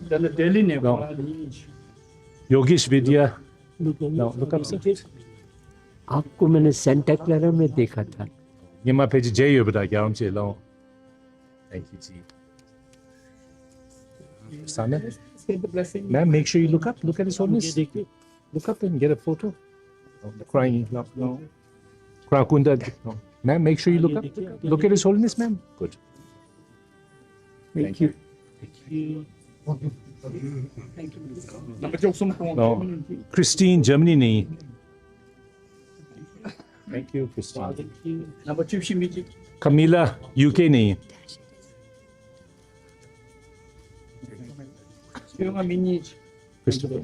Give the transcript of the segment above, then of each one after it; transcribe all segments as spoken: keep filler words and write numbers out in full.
Then the Delhi name. No. Yogesh Vidya. No, look up, sir. आपको मैंने Santa Clara में देखा था। ཉི་མ་ཕལ་ཆེར་མཇལ་ཡོད་པ་འདྲ། རྒྱལ་བ་རིན་པོ་ཆེ་ལགས། Thank you, G. Sana? Get the blessing. Ma'am, make sure you look up. Look at His Holiness. Look up and get a photo. Crying, no, no. Cry, Kunda. No. Ma'am, make sure you look up. Look at His Holiness, ma'am. Good. Thank you. No. Christine, Germany ནས། Thank you, Christine. Camila, U K ནས། Christopher,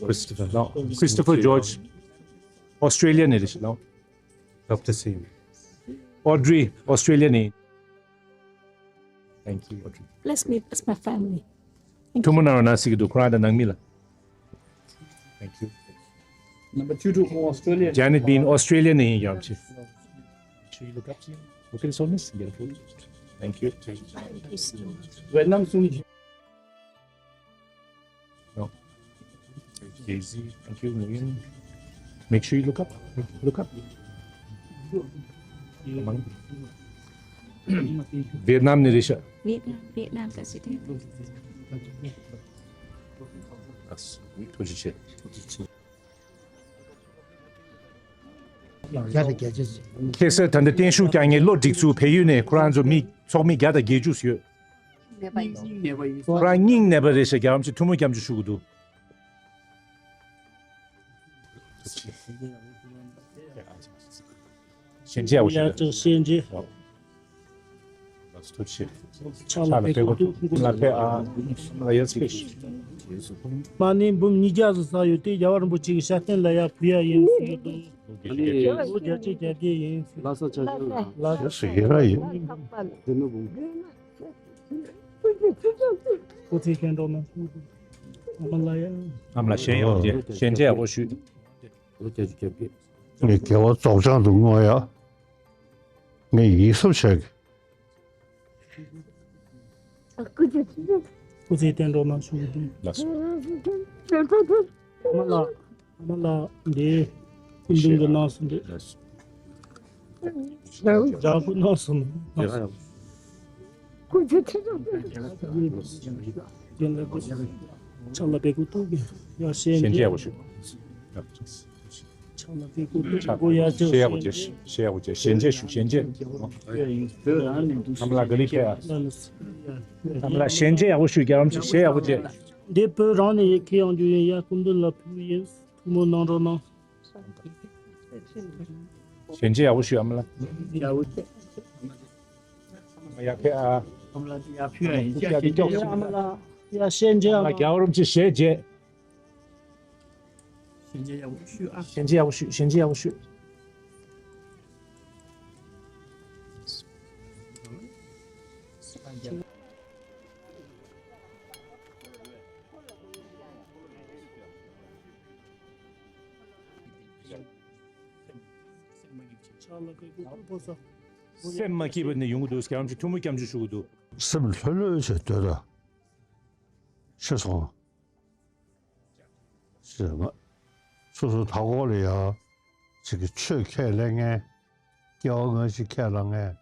Christopher, no. Christopher George, Australia ནས་རེད། No. Doctor Singh. Audrey, Australia ནས། Thank you, Audrey. Bless me, bless my family. Thank you. ཐུགས་སྨོན་གནང་རོགས་གནང་ཟེར་གྱི་འདུག་ཁོ་རང་དང་ནང་མི་ལ། Thank you. Number two to Australia. Janet being Australia ནས་ཡིན། རྒྱལ་བ་རིན་པོ་ཆེ། Make sure you look up, see? Look at His Holiness. Get a photo. Thank you. Vietnam soon. No. Daisy, thank you, Nguyen. Make sure you look up. Look up. Vietnam ནས་རེད་ཤག Vietnam, Vietnam president. ཐུགས་རྗེ་ཆེ། ཁྱེད་ཚོས་ད་ལྟ་བརྟན་བཞུགས་རྒྱག་མཁན་བློ་སྒྲིག་ཚུལ་བལ་ཡུལ་ནས་ཁོ་རང་ཚོ་མི་ཚོགས་མི་བརྒྱ་དང་བརྒྱད་ཅུ་ཡོད། ཁོ་རང་སྙིང་ནད་པ་རེད་ཟེར། རྒྱལ་བ་རིན་པོ་ཆེ་ཐུགས་སྨོན་སྐྱབས་འཇུག་ཞུ་གི་འདུག་ཞལ་མཇལ་ཡག་པོ་ཞུ། ཡ་ཅག་ཞལ་མཇལ། ཕྱག་ལ་ཕྱག་ལ་ཕེབས་དགོས་འདུག་ལ་ཕེབས་ཨ། ལ་ཡ་ཚིག་མ་ཎི་འབུམ་ཉིས་བརྒྱ་ཙམ་བསགས་ཡོད་དེ་རྒྱལ་བ་རིན་པོ་ཆེ་གི་ཞབས་རྟེན་ལ་ཡར་ཕུལ་ཡ་ཡིན་ཟེར་གྱི་འདུག་ལོ་བརྒྱད་ཅུ་གྱ་བརྒྱད་ཡིན་ཟེར། ལ་ས་ཆ་ཞུ་ལ་ཡ་ཡིན། སྐུ་ཚེ་བརྟན་གྲོགས་གནང་། ཨ་མ་ལགས་ཡ། ཨ་མ་ལགས་ཞལ་ཡག་པོ་མཇལ། ཞལ་མཇལ་ཡག་པོ་ཞུ། ལོ་བརྒྱད་ཅུ་གྱ་བརྒྱད། ངས་དགེ་བ་རྫོགས་བྱང་དུ་བསྔོ་ཡ། ངས་ཡིད་གཟབ་བྱས། སྐུ་ཚེ་བརྟན་གྲོགས་གནང་ཞུ་གི་འདུག་ལགས་སོ། ཨ་མ་ལགས། ཨ་མ་ལགས་འདི། སྐུ་མདུན་གྱི་གནང་སོང་འདི། ལགས་སོ། རྒྱག་པོ་གནང་སོང་། ཕྱག་ལ་པད་སྐུ་ཐུགས་ཀྱི་ཡར་ཞལ་མཇལ་ཡག་པོ་ཞུ། ཕྱག་ལ་པད་སྐུ་ཐུགས་ཀྱི་ཡར་ཞལ་མཇལ། ཞལ་ཡག་པོ་མཇལ། ཞལ་མཇལ་ཞུ། ཞལ་མཇལ། ཨ་མ་ལགས་ག་ལེ་ཕེབས་ཨ། ཨ་མ་ལགས་ཞལ་མཇལ་ཡག་པོ་ཞུ། རྒྱལ་བ་རིན་པོ་ཆེ་ཞལ་ཡག་པོ་མཇལ། འདི་བོད་རང་ནས་ཡི་གེ་ཡང་རྒྱུ་ཡིན་ཡ། སྐུ་མདུན་ལ་ཕུལ་ཡིན། ཐུགས་སྨོན་གནང་རོགས་གནང་། ཞལ་མཇལ་ཡག་པོ་ཞུ་ཨ་མ་ལགས། ཡར་ཕེབས་ཨ། ཨ་མ་ལགས་ཡར་ཕེབས་ཨ། ཡར་ཕེབས་ཨ། ཨ་མ་ལགས་ཡར་ཞལ་མཇལ་ཨ་མ། རྒྱལ་བ་རིན་པོ་ཆེ་ཞལ་མཇལ། ཞལ་མཇལ་ཡག་པོ་ཞུ་ཨ། ཞལ་མཇལ་ཡག་པོ་ཞུ། ཞལ་མཇལ་ཡག་པོ་ཞུ། སེམས་མ་སྐྱིད་པ་ནས་ཡོང་གི་འདུག་རྒྱལ་བ་རིན་པོ་ཆེ་ཐུགས་སྨོན་སྐྱབས་འཇུག་ཞུ་གི་འདུག་སེམས་ལྷོད་ལྷོད་བྱས་སྡོད་དང་། ཤེས་སོང་། ཟེར་ང་། སོ་སོ་མཐའ་འཁོར་ལ་ཡང་ཅིག་གི་ཆོས་ཁས་ལེན་མཁན། སྐྱེ་བ་སྔ་ཕྱི་ཁས་བླངས་མཁན།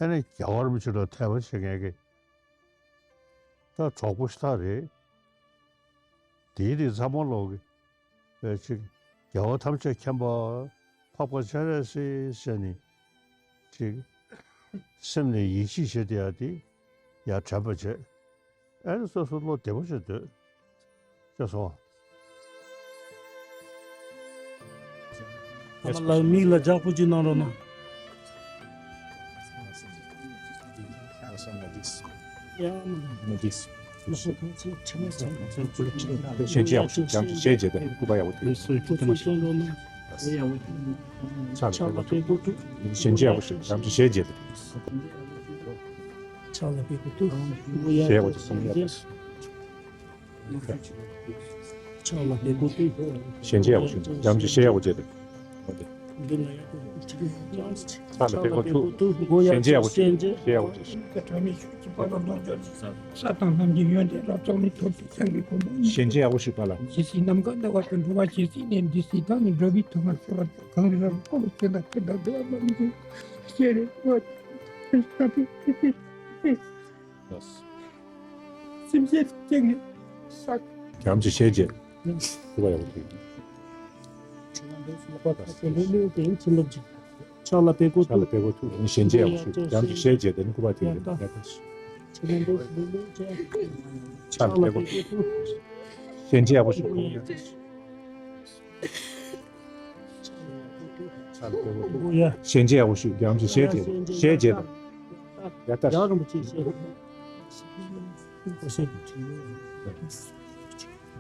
ཨ་ནི་རྒྱལ་བ་རིན་པོ་ཆེ་ལ་དད་པ་བྱེད་མཁན་གྱི། ད་གྲོགས་པོ་ཞིག་ད་རེད། དེའི་རིགས་ཚང་མ་ལོག་གི་ཅིག་རྒྱལ་བ་ཐམས་ཅད་མཁྱེན་པ་འཕགས་པ་སྤྱན་རས་གཟིགས་ཟེར་ནས་ཅིག་སེམས་ནས་ཡིད་ཆེས་བྱེད་བསྡད་ཡ་དེ་ཡར་དྲན་པ་བྱེད། ཨ་ནི་སོ་སོ་བློ་བདེ་པོ་བྱེད་སྡོད། ཅེས་སོ། ཨ་མ་ལགས་མིག་ལ་ལྗགས་པོ་ཅིག་གནང་རོགས་གནང་། ཞལ་མཇལ་ཡག་པོ་ཞུ། བྱམས་ཆེ་ཞལ་མཇལ་དང་སྐུ་པར་ཡག་པོ་དེ། ཕྱག་ལ་ཕྱག་ལ་ཕེབས་དགོས་འདུག་ཞལ་མཇལ་ཡག་པོ་ཞུ། བྱམས་ཆེ་ཞལ་མཇལ་དང་། ཕྱག་ལ་ཕེབས་དགོས་འདུག་ཞལ་ཡག་པོ་ཞུ། ཕྱག་ལ་ཕེབས་དགོས་འདུག་ཞལ་མཇལ་ཡག་པོ་ཞུ། བྱམས་ཆེ་ཞལ་ཡག་པོ་མཇལ་དང་། ཕྱག་ལ་ཕེབས་པ་ཐུགས། ཞལ་མཇལ་ཡག་པོ་ཞུ། ཞལ་མཇལ་ཡག་པོ་ཞུ། ས་དང་ལྷམ་གྱི་ཡོན་ཏན་རབ་རྫོགས་ནས་ཐོབ་པའི་སངས་རྒྱས་གོ་འཕང་། ཞལ་མཇལ་ཡག་པོ་ཞུ་པ་ལ། ཇི་སྲིད་ནམ་མཁའ་ལྟ་བ་དང་འགྲོ་བ་ཇི་སྲིད་གནས། འདི་སྲིད་བདག་ནི་འགྲོ་བའི་དོན་ལ་སྤྱོད་པ་དང་། གང་རིགས་རབ་ཏུ་བསྔོ་བ་བྱས་ན། དེ་དག་འདུལ་བ་མ་ལུས་ཤིང་། ཤེས་རབ་འཕེལ་བ་དང་། སེམས་ཅན་གཅིག་ནི་བསགས། རྒྱ་རམ་ཆེ་ཞལ་མཇལ། སྐུ་པར་ཡག་པོ་ཞིག། ཕྱག་ལ་ཕེབས་པ་ཐུགས། ཞལ་མཇལ་ཡག་པོ་ཞུ། རྒྱ་རམ་ཆེ་ཞལ་མཇལ་དེ་ནི་སྐུ་པར་དེ་རེད། ཕྱག་ལ་ཕེབས་པ་ཐུགས། ཞལ་མཇལ་ཡག་པོ་ཞུ། ཞལ་མཇལ་ཡག་པོ་ཞུ། རྒྱ་རམ་ཆེ་ཞལ་མཇལ། ཞལ་མཇལ་དང་། ཡ་ད། རྒྱ་རམ་ཆེ་ཞལ།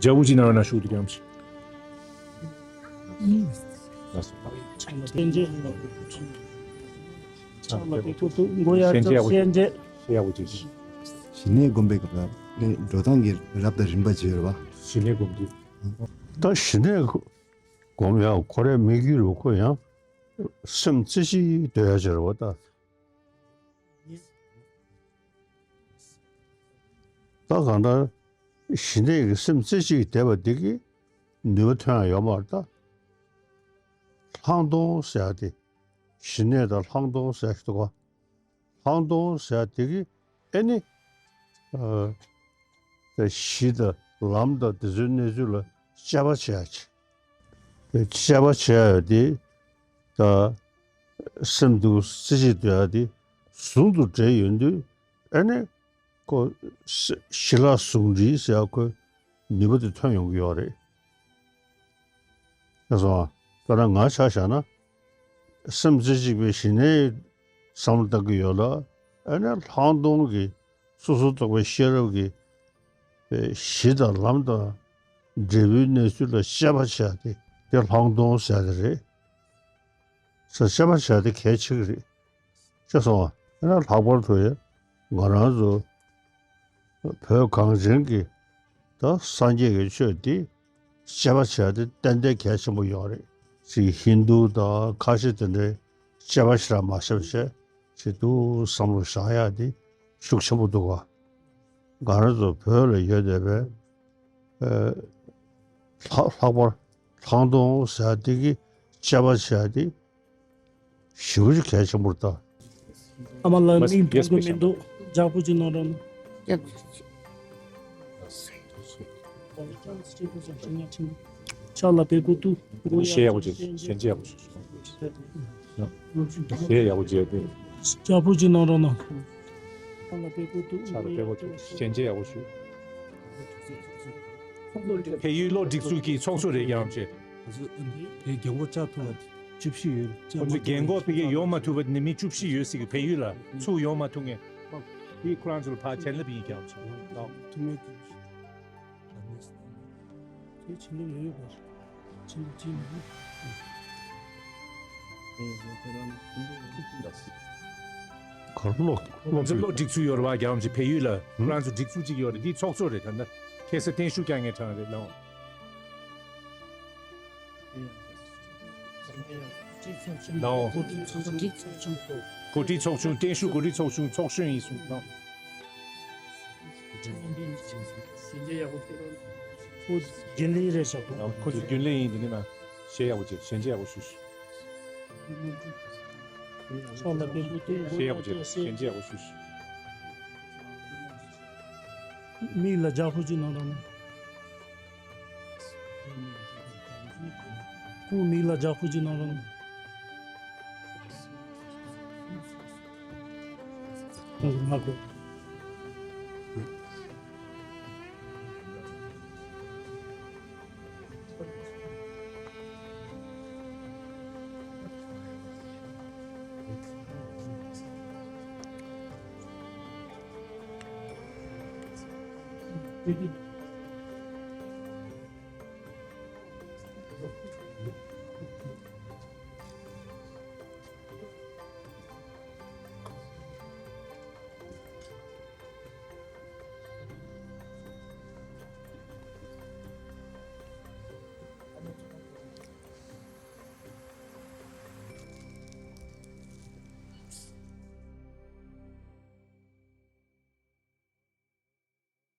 རྒྱ་བོ་ཅི་ན་ར་ན་ཤུགས་དུ་རྒྱ་རམ་ཆེ། ཞལ་མཇལ་ཡག་པོ་ཞུ། ཞལ་མཇལ་ཡག་པོ་ཞུ། ཞལ་ཡག་པོ་ཅི་ཞུ། ཞི་གནས་སྒོམ་པའི་སྐབས་ལ་ནི་འགྲོ་སྟངས་ཀྱི་རབ་དང་རིམ་པ་བརྗོད་པ། ཞི་གནས་སྒོམ་དུས། ད་ཞི་གནས་སྒོམ་ཡང་ཁོ་རའི་དམིགས་ཡུལ་རུ་ཁོ་ཡང་སེམས་རྩེ་གཅིག་སྡོད་ཡ་བྱེད་རེད་བ་ད། ད་གང་ལྟར་ཞི་གནས་ཀྱི་སེམས་རྩེ་གཅིག་བསྡད་པ་འདི་གིས་ནུས་པ་ཐོན་ཡ་ཡོད་མ་རེད་ད། ལྷག་མཐོང་ཟེར་ཡ་དེ། ཞི་གནས་དང་ལྷག་མཐོང་ཟེར་ཡ་ཞིག་འདུག་ག་ལྷག་མཐོང་ཟེར་ཡ་དེ་གིས་ཨེ་ནི། ཨ། ད་གཞི་དང་ལམ་དང་དེ་ཚོའི་གནས་ཚུལ་ལ་དཔྱད་པ་བྱེད་ཡ་ཅིག་དཔྱད་པ་བྱེད་ཡ་དེ་ད་སེམས་འདུལ་རྩེ་གཅིག་སྡོད་ཡ་དེ་ཟུང་དུ་འབྲེལ་ཡོང་དུས་ཨ་ནི་ཁོ་ཞི་ལྷག་ཟུང་འབྲེལ་ཟེར་ཡ་ཁོའི་ནུས་པ་དེ་ཐོན་ཡོང་གི་ཡོད་རེད། ཤེས་སོང་ཨ། དཔེར་ན་ང་ཆ་བཞག་ན། སེམས་རྩེ་གཅིག་པའི་ཞི་གནས་བསམ་བློ་བཏང་གི་ཡོད་ལ། ཨ་ནི་ལྷག་མཐོང་གི་སོ་སོར་རྟོག་པའི་ཤེས་རབ་ཀྱི་གཞི་དང་ལམ་དང་འབྲས་བུའི་གནས་ཚུལ་ལ་དཔྱད་པ་བྱས་ཏེ་དེ་ལྷག་མཐོང་ཟེར་ཡ་དེ་རེད། ས་དཔྱད་པ་བྱས་ཏེ་གལ་ཆེ་གི་རེད། ཤེས་སོང་ཨ། ཨ་ནི་ལྷག་པར་དུ་ཡང་ང་རང་ཚོ་བོད་གངས་ཅན་གྱི་ད་སངས་རྒྱས་ཀྱི་ཆོས་འདི་དཔྱད་པ་བྱས་ཏེ་ཏན་ཏན་གལ་ཆེན་པོ་ཡོད་རེད། ཅིག་ཧིན་རྡུ་དང་ཁ་ཤས་དེ་འདྲའི་དཔྱད་པ་ཞེ་དྲག་མ་བྱས་པ་བྱས་ཅིག་ཏུ་བསམ་བློ་བཞག་ཡག་འདི་ཤུགས་ཆེན་པོ་འདུག་ག་ང་རང་ཚོ་བོད་ལ་ཡོད་བསྡད་པའི་ཨ་ལྷག་ལྷག་པར་ལྷག་མཐོང་ཟེར་ཡག་འདི་གི་དཔྱད་པ་བྱས་ཏེ། ཞེ་པོ་ཅིག་གལ་ཆེན་པོ་རེད་ད། ཨ་མ་ལགས་མིག་མཐོང་གི་མི་འདུག་ཇག་པོ་ཅིག་གནང་རོགས་གནང་། ཕྱག་ལ་ཕེབས་པ་ཐུགས། ཞལ་མཇལ་ཡག་པོ་ཞུ། ཞལ་མཇལ་ཡག་པོ་ཞུ། ཞལ་ཡག་པོ་མཇལ་ཏེ། ཇག་པོ་ཅིག་གནང་རོགས་གནང་། ཕྱག་ལ་ཕེབས་པ་ཐུགས། ཞལ་མཇལ་ཡག་པོ་ཞུ། བལ་ཡུལ་གློག་སྒྲིག་འཛུགས་ཀྱི་ཚོགས་གཙོ་རེད། རྒྱ་རམ་ཆེ། དེ་རྒན་གོག་བཅར་ཐུབ་པ་བཅུ་བཞི་ཡོད། ཁོ་ཚོ་རྒན་གོག་ཕ་གིར་ཡོང་མ་ཐུབ་པ་ནི་མི་བཅུ་བཞི་ཡོད་ཟེར་གི། བལ་ཡུལ་ལ་ཚུར་ཡོང་མ་ཐུབ་མཁན། དེ་ཁོ་རང་ཚོ་ལ་ཕར་དྲན་ལབ་ཡིན། རྒྱ་རམ་ཆེ། ཐུབ་མེད་ཀྱི། དེ་ཕྱིན་ལས་ཡོད་པ། ཕྱིན་ལས་ཅི་མ་རེད། གར་གློག་ཁོ་ཚོ་གློག་སྒྲིག་ཚུལ་ཡོད་རེད་བ། རྒྱ་རམ་ཆེ། བལ་ཡུལ་ལ་ཁོ་རང་ཚོ་སྒྲིག་ཚུལ་གཅིག་ཡོད་རེད། འདི་ཚོགས་གཙོ་རེད། ད་ལྟ་ཁ་སང་བརྟན་བཞུགས་བསྐྱངས་མཁན་ཁྲང་རེད་ལགས། ལའོ། གོ་སྒྲིག་ཚོགས་ཆུང་། བརྟན་བཞུགས་གོ་སྒྲིག་ཚོགས་ཆུང་། ཚོགས་གཞོན་ཡིན་གསུངས་ལགས། ཁོ་རྒྱུན་ལས་རེད་ཤག་ཁོ་ཚོ་རྒྱུན་ལས་ཡིན། འདི་ནི་ན་ཞལ་ཡག་པོ་བྱེད། ཞལ་མཇལ་ཡག་པོ་ཞུ་ཞུ། ཕྱག་ལ་ཕེབས་པ་ཐུགས། ཞལ་ཡག་པོ་བྱེད། ཞལ་མཇལ་ཡག་པོ་ཞུ་ཞུ། མིག་ལ་ལྗགས་ཕུར་གཅིག་གནང་རོགས་གནང་། སྐུ་མིག་ལ་ལྗགས་ཕུར་གཅིག་གནང་རོགས་གནང་།